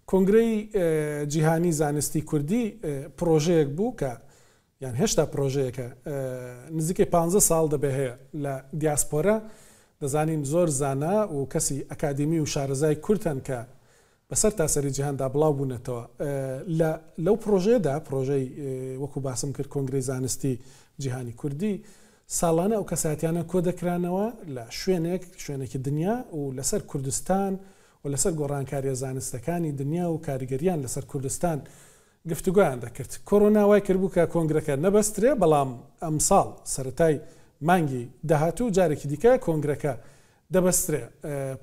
کۆنگرەی جیهانی زانستی کوردی پڕۆژەیەک بوو کە یان هێشتا پڕۆژەیەکە نزیکەی پانزە ساڵ دەبێ هەیە لە دیاسپۆرا، دەزانین زۆر زانا و کەسی ئەکادیمی و شارەزای کورد هەن کە بە سەرتاسەری جیهاندا بڵاو بوونەتەوە. لە لەو پڕۆژەیەدا، پڕۆژەی وەکو باسم کرد کۆنگرەی زانستی جیهانی کوردی، ساڵانە ئەو کەسایەتیانە کۆدەکرانەوە لە شوێنێک، شوێنێکی دنیا و لەسەر کوردستان و لەسەر گۆڕانکارییە زانستەکانی دنیا و کاریگەرییان لەسەر کوردستان گفتوگۆیان دەکرد. کۆرۆنا وای کردبوو کە کۆنگرەکە نەبەسترێ، بەڵام ئەمساڵ سەرەتای مانگی داهاتوو جارێکی دیکە کۆنگرەکە دەبەسترێ.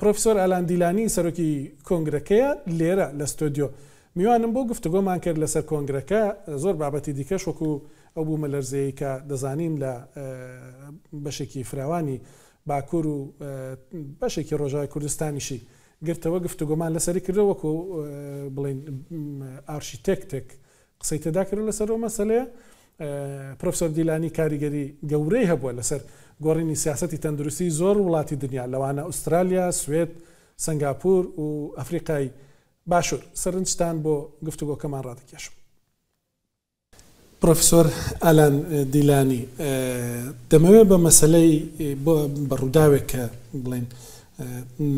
پرۆفیسۆر ئالان دیلانی سەرۆکی کۆنگرەکەیە، لێرە لە ستۆدیۆ میوانم بوو، گفتوگۆمان کرد لەسەر کۆنگرەکە، زۆر بابەتی دیکەش وەکو ئەو بوومەلەرزەیەی کە دەزانین لە بەشێکی فراوانی باکوور و بەشێکی ڕۆژاوای کوردستانیشی گرتەوە گفتوگۆمان لەسەری کردووە وەکو بڵێین ئارشیتێکتێک قسەی تێدا کردووە لەسەر ئەو مەسەلەیە. پرۆفسۆر دیلانی کاریگەری گەورەی هەبووە لەسەر گۆڕینی سیاسەتی تەندروستی زۆر وڵاتی دنیا لەوانە ئوسترالیا، سوێد، سەنگاپور و ئەفریقای باشوور. سەرنجتان بۆ گفتوگۆکەمان ڕادەکێشم. پرۆفیسۆر ئالان دیلانی، دەمەوێت بە مەسەلەی بە ڕووداوێک کە بڵێین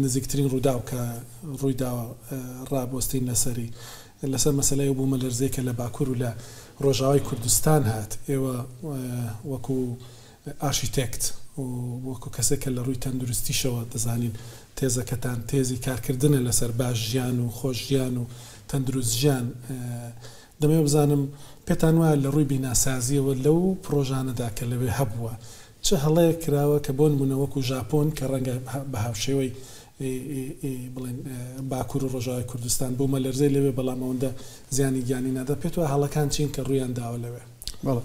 نزیکترین ڕووداو کە ڕوویداوە ڕابوەستین لەسەری، لەسەر مەسەلەی ئەو بوومەلەرزەی کە لە باکوور و لە ڕۆژاوای کوردستان هات، ئێوە وەکو ئارشیتێکت و وەکو کەسێک کە لە ڕووی تەندروستیشەوە دەزانین تێزەکەتان تێزی کارکردنە لەسەر باش ژیان و خۆش ژیان و تەندروست ژیان، دەمەوێت بزانم پێتان وایە لە ڕووی بیناسازییەوە لەو پڕۆژانەدا کە لەوێ هەبووە چ هەڵەیەک کراوە کە بۆ نموونە وەکو ژاپۆن کە ڕەنگە بە هاوشێوەی بڵێن باکوور و ڕۆژاوای کوردستان بوومەلەرزەی لەوێ بەڵام ئەوەندە زیانی گیانی نادا، پێت وایە هەڵەکان چین کە ڕوویان داوە لەوێ؟ بەڵێ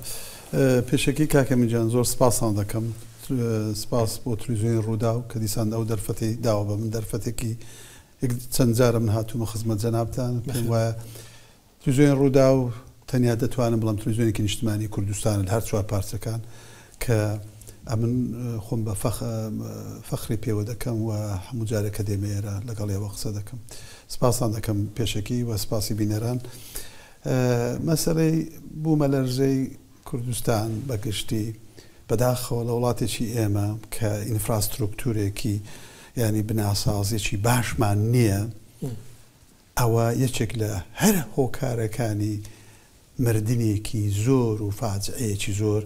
پێشەکی کاک ئەمین گیان زۆر سپاستان دەکەم، سپاس بۆ تلویزیۆنی ڕووداو کە دیسان ئەو دەرفەتەی داوە بە من، دەرفەتێکی چەند جارە من هاتوومە خزمەت جەنابتان، پێم وایە تلویزیۆنی ڕووداو تەنیا دەتوانم بڵێم تلویزیۆنێکی نیشتمانی کوردستانە لە هەر چوار پارچەکان کە ئەمن خۆم بە فەخری پێوە دەکەم و هەموو جارێک کە دێمە ئێرە لەگەڵ ئێوە قسە دەکەم. سپاستان دەکەم پێشەکی و سپاسی بینەران. مەسەلەی بوومەلەرزەی کوردستان بە گشتی بەداخەوە لە وڵاتێکی ئێمە کە ئینفراسترۆکتورێکی یانی بناسازیی باشمان نییە، ئەوە یەکێک لە هەرە هۆکارەکانی مردنێکی زۆر و فاجعەیەکی زۆر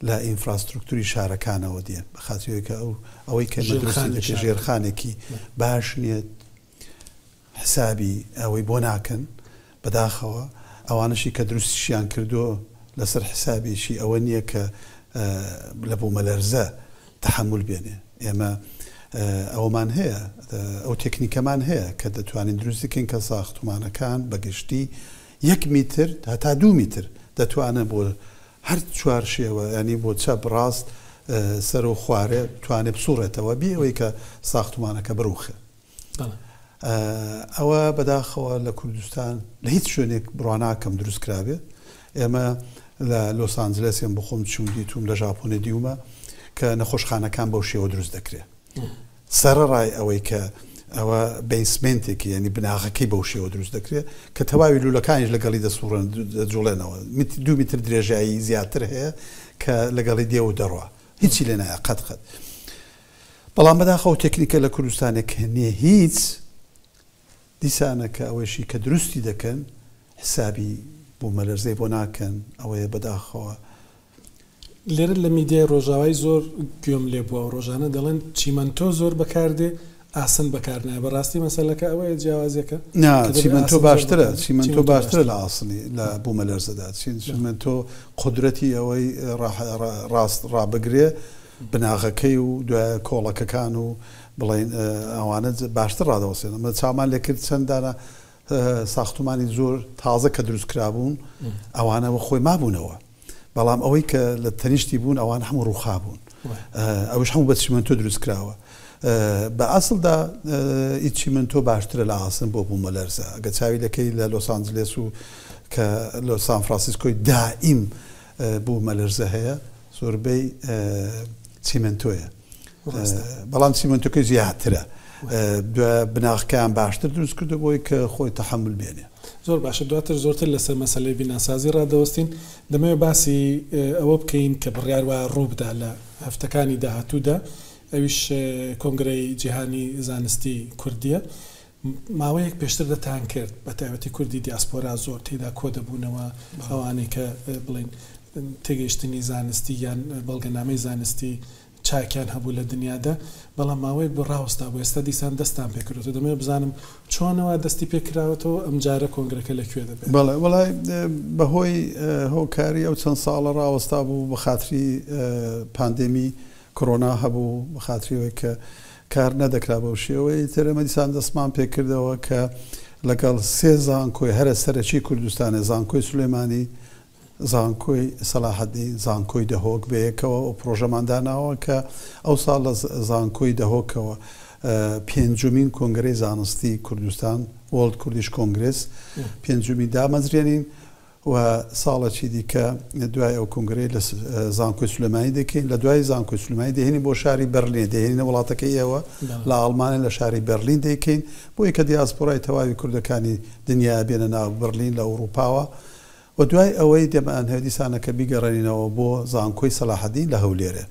لە ئینفراسترۆکتوری شارەکانەوە دێ بە خاتری ئەوەی کە ئەو ئەوەی کە ئێمە دروستی ژێرخانی دەکەین شارەکان. ژێرخانێکی باش نییە حسابی ئەوەی بۆ ناکەن بەداخەوە ئەوانەشی کە دروستیشیان کردووە لەسەر حسابێکی ئەوە نییە کە لە بوومەلەرزە تەحەمول بێنێ. ئێمە ئەوەمان هەیە، ئەو تێکنیکەمان هەیە کە دەتوانین دروستی کەین کە ساختومانەکان بە گشتی یەک میتر هەتا دوو میتر دەتوانن بۆ هەر چوار شێوە یانی بۆ چەپ ڕاست سەر و خوارێ بتوانێ بسوڕێتەوە بێ ئەوەی کە ساختومانەکە بڕوخێ. ئەوە بەداخەوە لە کوردستان لە هیچ شوێنێک بڕوا ناکەم دروست کرابێ. ئێمە لە لۆس ئانجلێس ئێم بخۆم چووم دیتووم لە ژاپۆنێ دیومە کە نەخۆشخانەکان بەو شێوە دروست دەکرێ. سەرەڕای ئەوەی کە ئەوە بەیسمێنتێکی یانی بناغەکەی بەو شێوە دروست دەکرێ کە تەواوی لوولەکانیش لەگەڵی دەسوڕێن دەجوڵێنەوە. دوو میتر درێژایی زیاتر هەیە کە لەگەڵی دێ و دەڕوا. هیچی لێ نایە قەت قەت. بەڵام بەداخەوە تێکنیکە لە کوردستانێک کە نیە هیچ، دیسانە کە ئەوەیشی کە دروستی دەکەن حسابی بومەلەرزەی بۆ ناکەن، ئەوەیە بەداخەوە. لێرە لە میدیای ڕۆژاوای زۆر گوێم لێ بووە ئەو ڕۆژانە دەڵێن چیمەنتۆ زۆر بەکار دێ ئاسن بەکار نایە بەڕاستی مەسەلەکە ئەوەیە جیاوازیەکە نا کە دەبێ چیمەنتۆ ئاسن زۆر باشترە بەکار بێ چیمەنتۆ چیمەنتۆ باشترە باشترە. لە ئاسنی لە بومەلەرزەدا چیمەنتۆ قودرەتی ئەوەی ڕاست ڕابگرێ بناغەکەی و دوایە کۆڵەکەکان و بڵێین ئەوانە باشتر ڕادەوەستێن. ئەمە چاومان لێ کرد چەند دانە ساختومانی زۆر تازە کە دروست کرابوون ئەوانە وە خۆی مابوونەوە بەڵام ئەوەی کە لە تەنیشتی بوون ئەوان هەموو ڕووخا بوون ئەوش هەموو بە چیمەنتۆ دروست کراوە بە ئەسڵدا ئی چیمەنتۆ باشترە لە ئاسن بۆ بوومەلەرزە ئەگە چاوی لەکەی لە لۆس ئانجلێس و کە لۆ سان فرانسیسکۆی دائیم بوومەلەرزە هەیە زۆربەی چیمەنتۆیە بەڵام چیمەنتۆکەی زیاترە. دوای بناغکەیان باشتر دروست کردو بۆی کە خۆی تەحەمول بێنێ. زۆر باشە دواتر زۆرتر لەسەر مەسەلەی بیناسازی ڕادەوەستین، دەمەوێت باسی ئەوە بکەین کە بڕیار وایە ڕووبدا لە هەفتەکانی داهاتوودا ئەویش کۆنگرەی جیهانی زانستی کوردیە. ماوەیەک پێشتر دەتان کرد بە تایبەتی کوردی دیاسپۆرا زۆر تێدا کۆدەبوونەوە ئەوانەی کە بڵێین تێگەیشتنی زانستی یان بەڵگەنامەی زانستی چاکیان هەبوو لە دنیادا، بەڵام ماوەیەک بوو ڕاوەستابوو، ئێستا دیسان دەستتان پێ کردۆتەوە، دەمەوێت بزانم چۆنەوە دەستی پێ کراوەتەوە، ئەمجارە کۆنگرەکە لە کوێ دەبێت؟ بەڵێ وەڵای بەهۆی هۆکاری ئەو چەند ساڵە ڕاوەستابوو بە خاتری پاندێمی کۆرۆنا هەبوو، بە خاتری ئەوەی کە کار نەدەکرا بەو شێوەیە، ئیتر ئێمە دیسان دەستمان پێ کردەوە کە لەگەڵ سێ زانکۆی هەرە سەرەکی کوردستانێ، زانکۆی سولێمانی، زانکۆی سەلاحەدین، زانکۆی دهۆک بەیەکەوە ئەو پڕۆژەمان داناوە کە ئەوساڵ لە زانکۆی دهۆکەوە پێنجمین کۆنگرەی زانستی کوردستان، World Kurdish Congress، پێنجمین دامەزرێنین و ساڵێکی دیکە دوای ئەو کۆنگرەی لە زانکۆی سلێمانی دەکەین، لە دوای زانکۆی سلێمانی دەهێنین بۆ شاری بەرلین، دەهێنینە وڵاتەکەی ئێوە لە ئاڵمانە لە شاری بەرلین دەیکەین، بۆیە کە دیاسپۆرای تەواوی کوردەکانی دنیا بێنە ناو بەرلین لە ئەوروپاوە و دوای ئەوەی دەمانهەوێت دیسانەکە بیگەڕێنینەوە بۆ زانکۆی سەلاحەدین لە هەولێرێ.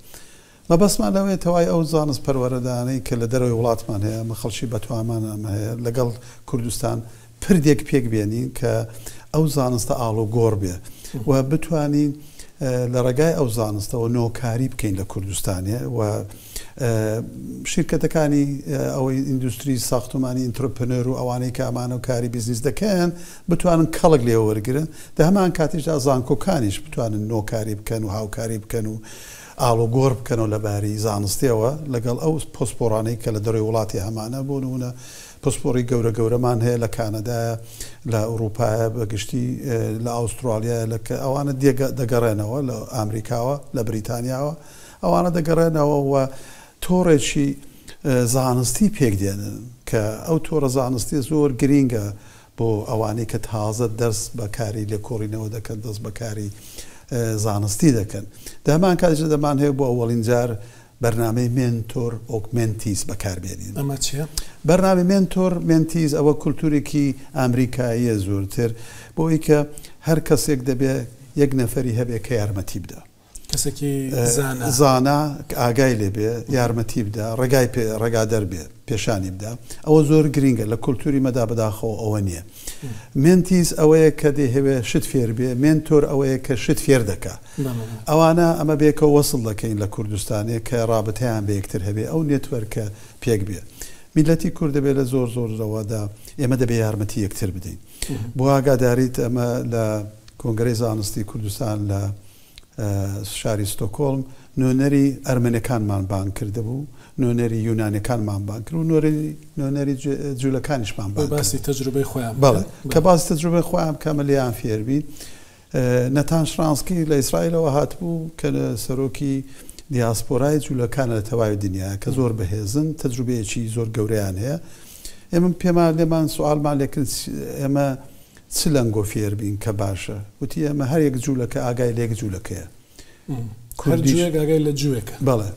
مەبەستمان لەوەیە تەوای ئەو زانست پەروەرەدانەی کە لە دەرەوەی وڵاتمان هەیە، ئەمە خەڵکی بەتوامان ئەمە هەیە، لەگەڵ کوردستان پردێک پێک بێنین کە ئەو زانستە ئاڵوگۆڕ بێ و بتوانین لە ڕێگای ئەو زانستەوە نۆکاری بکەین لە کوردستانێ و شیرکەتەکانی ئەوەی ئیندوستری ساختومانی ئینترپرنۆر و ئەوانەی کە ئەمانە و کاری بیزنس دەکەن بتوانن کەڵک لێ وەرگرن، دە هەمان کاتیشدا زانکۆکانیش بتوانن نۆکاری بکەن و هاوکاری بکەن و ئاڵوگۆڕ بکەنەوە لە باری زانستیەوە لەگەڵ ئەو پسپۆڕانەی کە لە دەرەوەی وڵاتی هەمانە، بۆ نمونە پسپۆڕی گەورە گەورەمان هەیە لە کانەدایە، لە ئەوروپایە، بە گشتی لە ئاوسترالیایە، لە کە ئەوانە دەگەڕێنەوە لە ئامریکاوە، لە بریتانیاوە، ئەوانە دەگەڕێنەوە و تۆڕێکی زانستی پێک دێنن کە ئەو تۆڕە زانستیە زۆر گرینگە بۆ ئەوانەی کە تازە دەست بە کاری لێکۆڵینەوە دەکەن، دەست بە کاری زانستی دەکەن. دە هەمان کاتیشدا دەمانهەوێت بۆ ئەوەڵین جار بەرنامەی مێنتۆر ئۆک مێنتیز بەکار بێنین. ئەمە چییە؟ بەرنامەی مێنتۆر مێنتیز ئەوە کولتوورێکی ئامریکاییە زۆرتر بۆ ئەوەی کە هەر کەسێک دەبێ یەک نەفەری هەبێ کە یارمەتی بدا. کەسێکی زانا. زانا ئاگای لێ بێ، یارمەتی بدا، ڕێگای پێ ڕێگادەر بێ، پێشانی بدا. ئەوە زۆر گرینگە، لە کولتوری مەدا بەداخەوە ئەوە نییە. مێنتیز ئەوەیە کە دەیهەوێ شت فێر بێ، مێنتۆر ئەوەیە کە شت فێر دەکا. ئەوانە ئەمە بێکەوە وەسڵ دەکەین لە کوردستانێ کە ڕابتەیان بە یەکتر هەبێ، ئەو نێتوەرکە پێک بێ. میللەتی کورد دەبێ لە زۆر زۆر لەوەدا ئێمە دەبێ یارمەتی یەکتر بدەین. بۆ ئاگاداریت ئەمە لە کۆنگرەی زانستی کوردستان لە شاری ستۆکۆڵم نوێنەری ئەرمەنەکانمان بانگ کردبوو، نوێنەری یونانەکانمان بانگ کرد و نوێنەری جوولەکانیشمان بانگ کرد. باسی تەجروبەی خۆیان بکەن. بەڵێ، کە باسی تەجروبەی خۆیان بکەن، ئەمە لێیان فێر بین. نەتان شرانسکی لە ئیسرائیلەوە هاتبوو کە سەرۆکی دیاسپۆرای جوولەکانە لە تەواوی دنیا کە زۆر بەهێزن، تەجروبەیەکی زۆر گەورەیان هەیە. ئێمە پێمان لێمان سوالمان لێکرد ئێمە چ لەنگۆ فێر بین کە باشە؟ وتی ئێمە هەر یەک جوولەکە ئاگای لە یەک جوولەکەیە. هەر جوویەک ئاگای لە جووێکە. بەڵێ.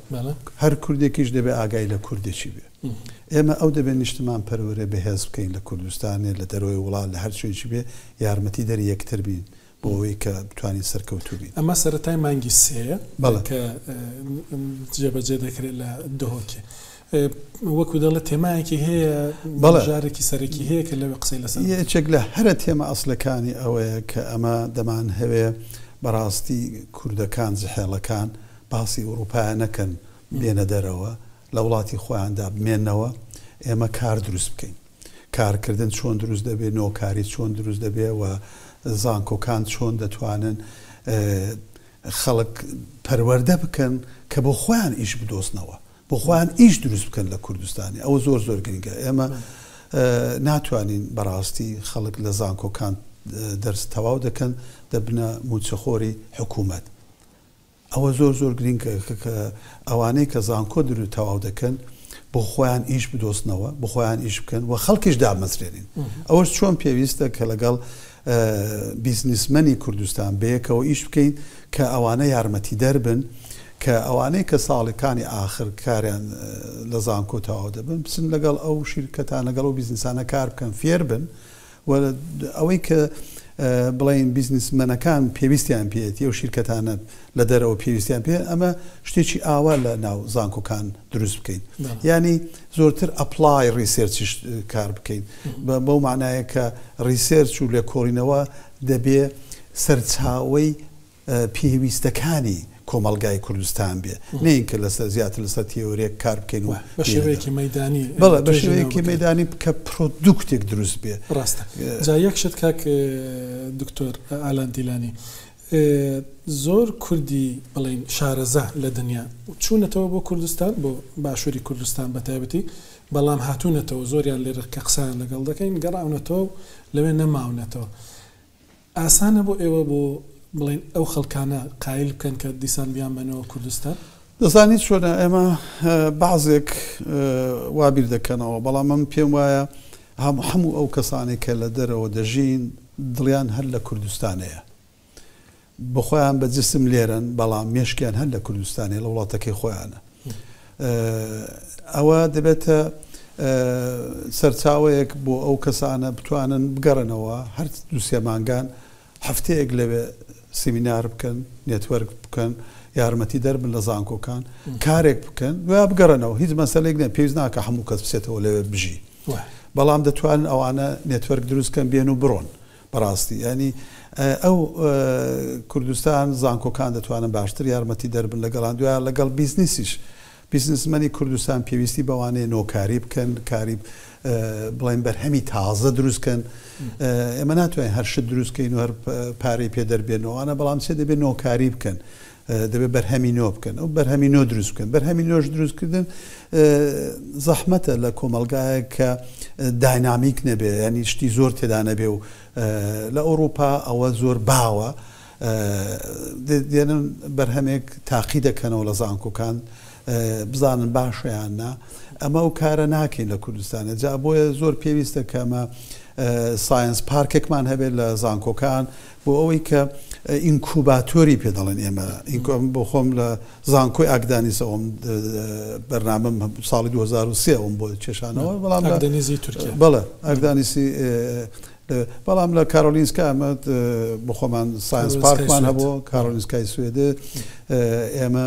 هەر کوردێکیش دەبێ ئاگای لە کوردێکی بێ. ئێمە ئەو دەبێ نیشتمان پەروەرێ بەهێز بکەین لە کوردستانێ، لە دەرەوەی وڵات، لە هەر شوێنکی بێ یارمەتیدەری یەکتر بین بۆ ئەوەی کە بتوانین سەرکەوتوو بین. ئەمە سەرەتای مانگی سێیە کە جێبەجێ دەکرێت لە دهۆکێ. وەکو دەڵێت تێمایەکی هەیە، مژارێکی سەرەکی هەیە کە لەوێ قسەی لەسەر دەکرێت. یەکێک لە هەرە تێما ئەسڵەکانی ئەوەیە کە ئەمە دەمانهەوێ بەڕاستی کوردەکان زحێڵەکان باسی ئوڕووپایە نەکەن بێنە دەرەوە لە وڵاتی خۆیاندا بمێنەوە ئێمە کار دروست بکەین. کارکردن چۆن دروست دەبێ، نۆکاری چۆن دروست دەبێ و زانکۆکان چۆن دەتوانن خەڵک پەروەردە بکەن کە بۆ خۆیان ئیش بدۆزنەوە، بۆ خۆیان ئیش دروست بکەن لە کوردستانی. ئەوە زۆر زۆر گرنگە. ئێمە ناتوانین بەڕاستی خەڵک لە زانکۆکان دەرس تەواو دەکەن دەبنە مووچەخۆری حکوومەت. ئەوە زۆر زۆر گرینگە کە ئەوانەی کە زانکۆ درو تەواو دەکەن بۆ خۆیان ئیش بدۆزنەوە، بۆ خۆیان ئیش بکەن و خەڵکیش دابمەزرێنین. ئەوەش چۆن پێویستە کە لەگەڵ بیزنسمەنی کوردستان بەیەکەوە ئیش بکەین کە ئەوانە یارمەتیدەر بن کە ئەوانەی کە ساڵەکانی ئاخر کاریان لە زانکۆ تەواو دەبن بچن لەگەڵ ئەو شیرکەتان لەگەڵ ئەو بیزنسانە کار بکەن فێر بن و ئەوەی کە بڵێین بیزنسمەنەکان پێویستیان پێیەتی ئەو شیرکەتانە لە دەرەوە پێویستیان پێ ئەمە شتێکی ئاوا لە ناو زانکۆکان دروست بکەین یانی زۆرتر apply research یش کار بکەین بەو معنایە کە research و لێکۆڵینەوە دەبێ سەرچاوەی پێویستەکانی کۆمەڵگای کوردستان بێ نەین کە لەسەر زیاتر لەسەر تیۆرێک کار بکەین و بە شێوەیەکی مەیدانی بەڵێ بە شێوەیەکی مەیدانی کە product ێک دروست بێ. ڕاستە. جا یەک شت کاک دکتۆر ئالان دیلانی زۆر کوردی بڵێین شارەزا لە دنیا چوونەتەوە بۆ کوردستان بۆ باشووری کوردستان بە تایبەتی بەڵام هاتوونەتەوە زۆریان لێرە کە قسەیان لەگەڵ دەکەین گەڕاونەتەوە و لەوێ نەماونەتەوە. ئاسانە بۆ ئێوە بۆ بڵێین ئەو خەڵکانە قایل بکەن کە دیسان بیانبەنەوە کوردستان؟ دەزانی چۆنە ئێمە بەعزێک وا بیر دەکەنەوە بەڵام من پێم وایە هەموو ئەو کەسانەی کە لە دەرەوە دەژین دڵیان هەر لە کوردستانەیە بەخۆیان بە جسم لێرەن بەڵام مێشکیان هەر لە کوردستانەیە لە وڵاتەکەی خۆیانە ئەوە دەبێتە سەرچاوەیەک بۆ ئەو کەسانە بتوانن بگەڕێنەوە هەر دوو سێ مانگان هەفتەیەک لەوێ سیمینار بکەن، network بکەن، یارمەتی دەربن لە زانکۆکان، کارێک بکەن دوای بگەڕێنەوە هیچ مەسەلەیەک نیە پێویست ناکە هەموو کەس بچێتەوە لەوێ بژی بەڵام دەتوانن ئەوانە network دروست کەن بێن و بڕۆن بەڕاستی یانی ئەو کوردستان زانکۆکان دەتوانن باشتر یارمەتی دەربن لەگەڵان دوای لەگەڵ بیزنسیش بیزنسمەنی کوردستان پێویستی بەوانەیە نۆکاری بکەن کاری بڵێن بەرهەمی تازە دروست کەن ئێمە ناتوانین هەر شت دروست کەین و هەر پارەی پێ دەربێنەوەوانە بەڵام چێ دەبێت نۆکاری بکەن دەبێت بەرهەمی نۆ بکەن ئەو بەرهەمی نۆ دروست بکەن بەرهەمی نۆش دروستکردن زەحمەتە لە کۆمەلگایەک کە داینامیک نەبێ ینی شتی زۆر تێدا نەبێ و لە ئەوروپا ئەوە زۆر باوە دێنن بەرهەمێک تاقی دەکەنەوە لە زانکۆکان بزانن باشە یان نا ئەمە ئەو کارە ناکەین لە کوردستانە جا بۆیە زۆر پێویستە کە ئەمە science park ێکمان هەبێت لە زانکۆکان بۆ ئەوەی کە incubator ی پێ دەڵێن ئێمە بۆ خۆم لە زانکۆی ئاکدانیسەوەم بەرنامەم ساڵی 2023 ئەوم بۆ کێشانەوە بەڵام ئاکدەنیزی تورکیا بەڵێ ئاکدانیسی بەڵام لە کارۆلینسکا ئەمە بۆ خۆمان science park مان هەبوو کارۆلینسکای سوێدێ ئێمە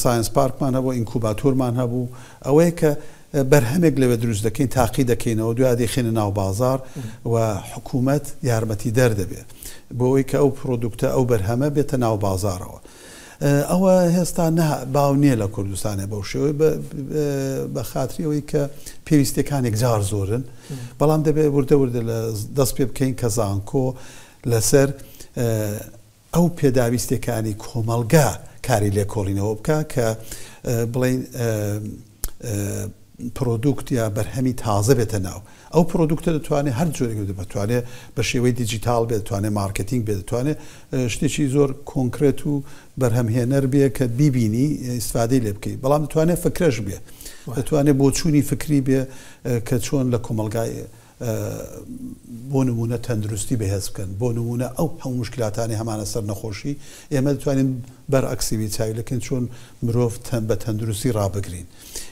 science park مان هەبوو incubator مان هەبوو ئەوەیە کە بەرهەمێک لەوێ دروست دەکەین تاقی دەکەینەوە دوای دەیخەینە ناو بازاڕ و حکوومەت یارمەتیدەر دەبێت بۆ ئەوەی کە ئەو product ە ئەو بەرهەمە بێتە ناو بازاڕەوە. ئەوە هێستا نە باو نییە لە کوردستانێ بەو شێوەی بە خاتری ئەوەی کە پێویستیەکان یەکجار زۆرن بەڵام دەبێت وردە وردە لە دەست پێ بکەین کە زانکۆ لەسەر ئەو پێداویستیەکانی کۆمەڵگا کاری لێکۆڵینەوە بکا کە بڵێین product یا بەرهەمی تازە بێتە ناو ئەو product ە دەتوانێت هەر جۆرێک بێت دەتوانێت بە شێوەی دیجیتاڵ بێت دەتوانێت مارکتینگ بێت دەتوانێت شتێکی زۆر concrete و بەرهەمهێنەر بێ کە بیبینی ئیسفادەی لێ بکەیت بەڵام دەتوانێت فکرەش بێ دەتوانێت بۆچوونی فکری بێ کە چۆن لە کۆمەڵگای بۆ نموونە تەندروستی بەهێز بکەن، بۆ نموونە ئەو هەموو موشکیلاتانەی هەمانە سەر نەخۆشی، ئێمە دەتوانین بەرعەکسی بین چاوی لێ بکەین چۆن مرۆڤ بە تەندروستی ڕابگرین.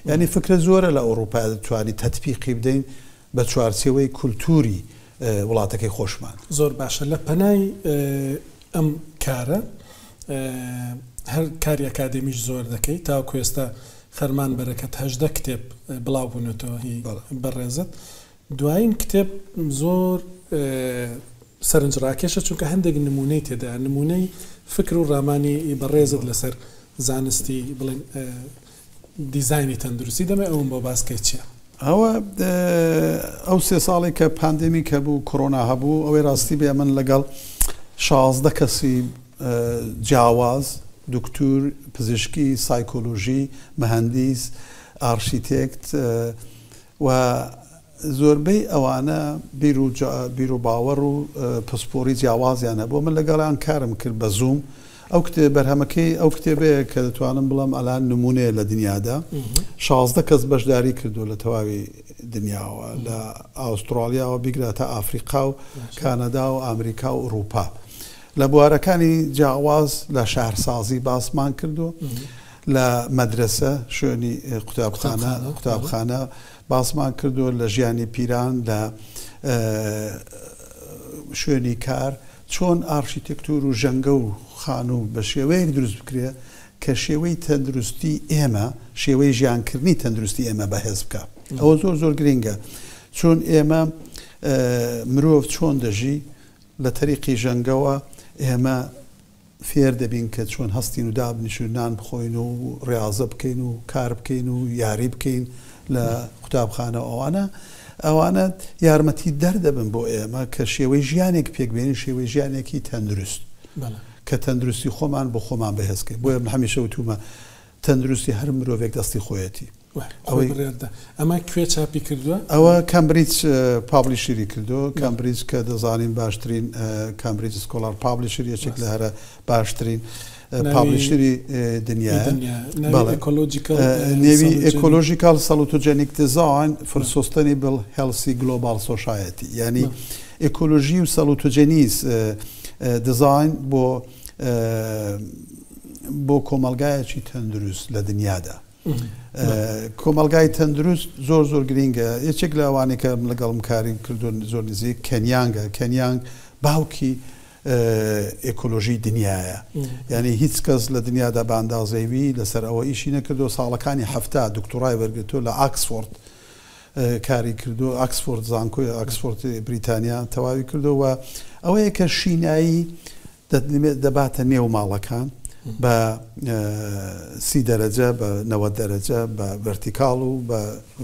یانی فکرە زۆرە لە ئەوڕوپا دەتوانین تەتبیقی بدەین بە چوارچێوەی کولتووری وڵاتەکەی خۆشمان. زۆر باشە لە پەنای ئەم کارە هەر کاری ئەکادێمیش زۆر دەکەی تاوەکو ئێستا خەرمان بەرەکەت 18 کتێب بڵاو بوونەتەوە هی بەڕێزت دوایین کتێب زۆر سەرنجڕاکێشە چونکە هەندێک نموونەی تێدایە، نموونەی فکر و ڕامانی بەڕێزت لەسەر زانستی بڵێن دیزاینی تەندروستی دەمەوێت ئەوم بۆ باس کەی چییە؟ ئەوە ئەو سێ ساڵی کە pandemic هەبوو کۆرۆنا هەبوو ئەوەی ڕاستی بێ من لەگەڵ 16 کەسی جیاواز دکتور پزیشکی سایکۆلۆژی مهندیس ئارشیتێکت و زۆربەی ئەوانە بیروباوەڕ و پسپۆڕی جیاوازیان هەبوو، من لەگەڵیان کارم کرد بە زووم، ئەو کتێب بەرهەمەکەی ئەو کتێبەیە کە دەتوانم بڵێم ئەلان نموونەیە لە دنیادا، 16 کەس بەشداری کردووە لە تەواوی دنیاوە، لە ئاوستڕاڵیاوە بیگرە تا ئافریقا و کانەدا و ئامریکا و ئوڕووپا. لە بوارەکانی جیاواز لە شارسازی باسمان کردووە، لە مەدرەسە، شوێنی قوتابخانە، قوتابخانە باسمان کردووە، لە ژیانی پیران، لە شوێنی کار، چۆن ئارشیتێکتور و ژەنگە و خانوو بە شێوەیەک دروست بکرێ کە شێوەی تەندروستی ئێمە، شێوەی ژیانکردنی تەندروستی ئێمە بەهێز بکا. ئەوە زۆر زۆر گرینگە. چۆن ئێمە مرۆڤ چۆن دەژی، لە تەریقی ژەنگەوە ئێمە فێر دەبین کە چۆن هەستین و دابنیشین و نان بخۆین و ڕیازە بکەین و کار بکەین و یاری بکەین لە قوتابخانە و ئەوانە ئەوانە یارمەتی دەر دەبن بۆ ئێمە کە شێوەی ژیانێک پێک بێنین شێوەی ژیانێکی تەندروست کە تەندروستی خۆمان بۆ خۆمان بەهێز بکەین بۆیە من هەمیشە وتومە تەندروستی هەر مرۆڤێک دەستی خۆیەتی. خۆی بڕیار دا. ئەمە کوێ چاپی کردووە؟ ئەوە کامبریج پابلیشری کردووە. کامبریج کە دەزانین باشترین کامبریج سکۆلار پابلیشر یەکێک لە هەرە باشترین پابلیشری دنیایە. نێوی ئێکۆلۆژیکاڵ سەلوتۆجێنیک دیزاین فۆر سوستەینیبل هێڵسی گلۆباڵ سۆشایەتی یانی ئێکۆلۆژی و سەلوتۆجێنیس دیزاین بۆ بۆ کۆمەڵگایەکی تەندروست لە دنیادا. کۆمەڵگای تەندروست زۆر زۆر گرینگە یەکێک لە ئەوانەی کە لەگەڵم کاریم کردوون زۆر نزیک کەنیانگە کەنیانگ باوکی ئێکۆلۆژی دنیاە یعنی هیچ کەس لە دنیادا بە ئەندازەی وی لەسەر ئەوە ئیشی نەکردو ساڵەکانی هەفتا دکتۆرای وەرگرتووە لە ئاکسفۆرد کاری کردو ئاکسفۆرد زانکۆی ئاکسفۆرد بریتانیا تەواوی کردو و ئەوەیە کە شینایی دەباتە نێو ماڵەکان بە سی دەرەجە بە 90 دەرەجە بە ڤەرتیکاڵ و بە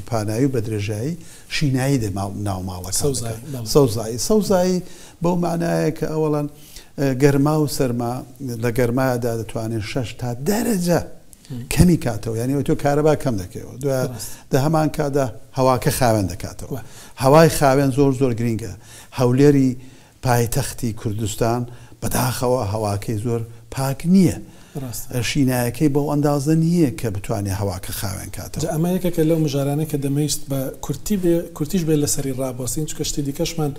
پانایی و بە درێژایی شینایی دێ ناو ماڵەکان سەوزایی سەوزایی بەو معنایە کە ئەوەڵەن گەرما و سەرما لە گەرمادا دەتوانێت 6 تا دەرەجە کەمی کاتەوە یعنی تۆ کارەبا کەم دەکەیەوە دوای دە هەمان کادا هەواکە خاوێن دەکاتەوە هەوای خاوێن زۆر زۆر گرینگە هەولێری پایتەختی کوردستان بەداخەوە هەواکەی زۆر پاک نییە، شینایەکەی بەو ئەندازە نییە کە بتوانێ هەواکە خاوێن کاتەوە. جا ئەمە یەکێکە لەو مژارانەی کە دەمەویست بە کورتی بێ کورتیش بێ لەسەری ڕابوەستین چونکە شتی دیکەشمان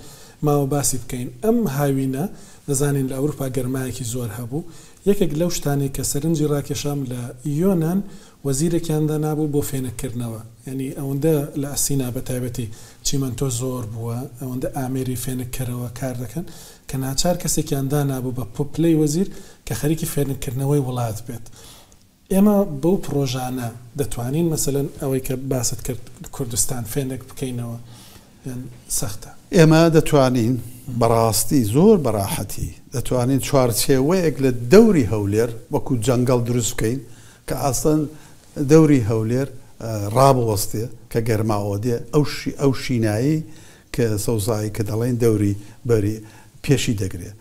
ماوە باسی بکەین. ئەم هاوینە دەزانین لە ئەوروپا گەرمایەکی زۆر هەبوو، یەکێک لەو شتانەی کە سەرنجی ڕاکێشام لە یۆنان وەزیرێکیان دانابوو بۆ فێنک کردنەوە یانی ئەوەندە لە ئەسینا بە تایبەتی چیمەنتۆ زۆر بووە ئەوەندە ئامێری فێنک کەرەوە کار دەکەن کە ناچار کەسێکیان دانابوو بە پلەی وەزیر کە خەریکی فێنک کردنەوەی وڵات بێت ئێمە بەو پڕۆژانە دەتوانین مەسەلەن ئەوەی کە باست کرد کوردستان فێنک بکەینەوە یان سەختە؟ ئێمە دەتوانین بەڕاستی زۆر بەڕاحەتی دەتوانین چوارچێوەیەک لە دەوری هەولێر وەکو جەنگەڵ دروست بکەین کە ئاسەن دەوری هەولێر ڕابوەستێ کە گەرماوە دێ ئەو ئەو شینایی کە سەوزایی کە دەڵێن دەوری بەری پێشی دەگرێ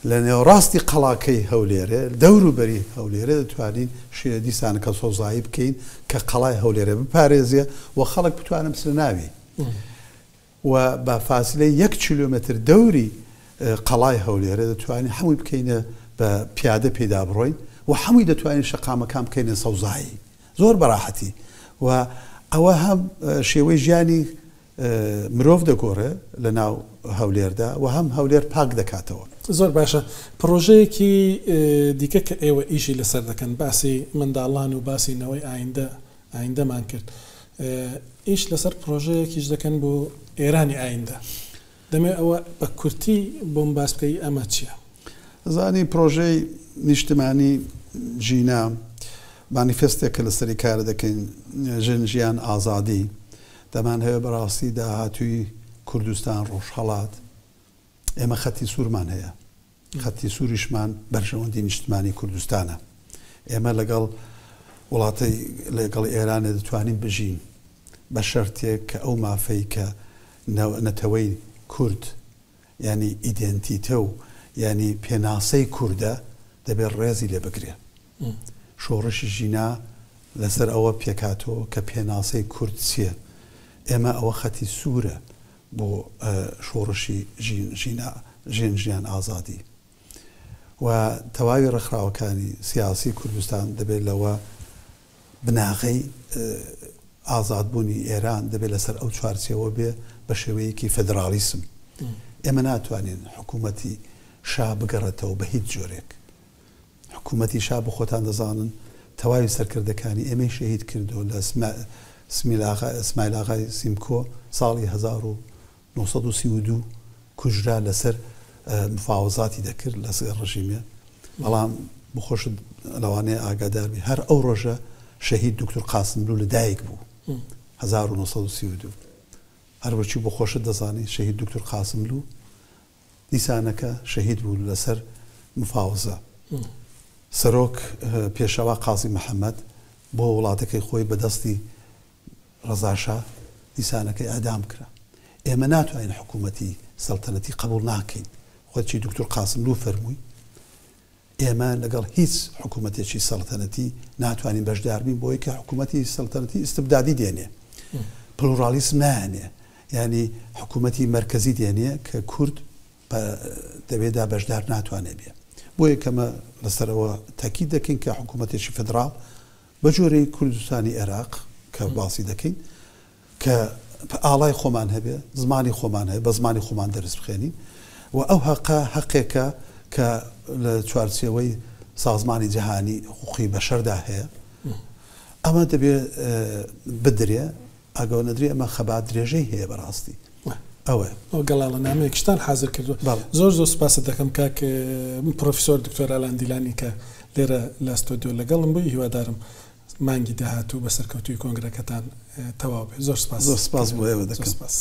لە نێوەڕاستی قەڵاکەی هەولێرێ دەور و بەری هەولێرێ دەتوانین شێ دیسان کە سەوزایی بکەین کە قەڵای هەولێرێ بپارێزێ و خەڵک بتوانن بچنە ناوی. و بە فاسلەی یەک کیلۆمەتر دەوری قەڵای هەولێرە دەتوانین هەمووی بکەینە بە پیادە پێدا بڕۆین و هەمووی دەتوانین شەقامەکان بکەینە سەوزایی زۆر بەڕاحەتی و ئەوە هەم شێوەی ژیانی مرۆڤ دەگۆڕێ لە ناو هەولێردا و هەم هەولێر پاک دەکاتەوە. زۆر باشە پڕۆژەیەکی دیکە کە ئێوە ئیشی لەسەر دەکەن باسی منداڵان و باسی نەوەی ئایندە ئایندەمان کرد ئیش لەسەر پرۆژەیەکیش دەکەن بۆ ئێرانی ئایندە دەمەوێت ئەوە بە کورتی بۆم باس بکەی ئەمە چیە؟ ئەزانی پرۆژەی نیشتمانی ژینا مانیفێستێکە لەسەری کار دەکەین ژن ژیان ئازادی دەمانهەوێت بەڕاستی داهاتووی کوردستان ڕۆژهەڵات ئێمە خەتی سوورمان هەیە خەتی سووریشمان بەرژەوەندی نیشتمانی کوردستانە. ئێمە لەگەڵ وڵاتی لەگەڵ ئێرانێ دەتوانین بژین بە شەرتێک کە ئەو مافەی کە نەتەوەی کورد یانی ئیدێنتیتە و یانی پێناسەی کوردە دەبێت ڕێزی لێ بگرێ. شۆڕشی ژینا لەسەر ئەوە پێکهاتووە کە پێناسەی کورد چییە. ئێمە ئەوە خەتی سوورە بۆ شۆڕشی ژین ژینا ژن ژیان ئازادی و تەواوی ڕێکخراوەکانی سیاسی کوردستان دەبێت لەوە بناغەی ئازادبوونی ئێران دەبێت لەسەر ئەو چوارچێوە بێ بە شێوەیەکی فدرالیسم ئێمە ناتوانین حکوومەتی شا بگەڕێتەوە بە هیچ جۆرێک. حکوومەتی شا بۆ خۆتان دەزانن تەواوی سەرکردەکانی ئێمەی شەهید کردو لە سمایل ئاغای سیمکۆ ساڵی 1932 کوژرا لەسەر مفاوەزاتی دەکرد لەسەر ڕژیمێ، بەڵام بخۆشت لەوانەیە ئاگادار بی هەر ئەو ڕۆژە شەهید دکتور قاسملوو لە دایک بوو 1932. هەروەکی بۆ خۆشت دەزانی شەهید دکتور قاسملوو دیسانەکە شەهید بوو لەسەر مفاوەزە. سەرۆک پێشەوا قازی محەمەد بۆ وڵاتەکەی خۆی بە دەستی ڕەزا شا دیسانەکەی ئیعدام کرا. ئێمە ناتوانین حکوومەتی سەڵتەنەتی قەبووڵ ناکەین. خۆچی دوکتور قاسملوو فەرمووی ئێمە لەگەڵ هیچ حکوومەتێکی سەڵتەنەتی ناتوانین بەشدار بین بۆی کە حکوومەتی سەڵتەنەتی ئیستبدادی دێنێ. پلورالیسم نایەنێ. یانی حکوومەتی مەرکەزی دێنێ کە کورد دەوێدا بەشدار ناتوانێ بێ. بۆیە کەمە لەسەر ئەوە تەکید دەکەین کە حکوومەتێکی فدراڵ بە جۆرەی کوردستانی ئێراق کە باسی دەکەین کە ئاڵای خۆمان هەبێ، زمانی خۆمان هەبێ، بە زمانی خۆمان دەرس بخوێنین و ئەو هەقە هەقێکە کە لە چوارچێوەی سازمانی جەهانی حقوقی بەشەردا هەیە. ئەمە دەبێ بدرێ، ئەگەر نەدرێ ئەمە خەبات درێژەی هەیە بەڕاستی. ئەوەیە. ئەوە گەڵاڵەنامەیەکیشتان حازر کردووە. بەڵێ. زۆر زۆر سوپاست دەکەم کاک پرۆفیسۆر دکتۆر ئالان دیلانی کە لێرە لە ستۆدیۆ لەگەڵم بووی، هیوادارم مانگی داهاتوو بە سەرکەوتوویی کۆنگرەکەتان تەواو بێ. زۆر سپاس. زۆر سپاس بۆ ئێوە زۆر دەکەم. سپاس.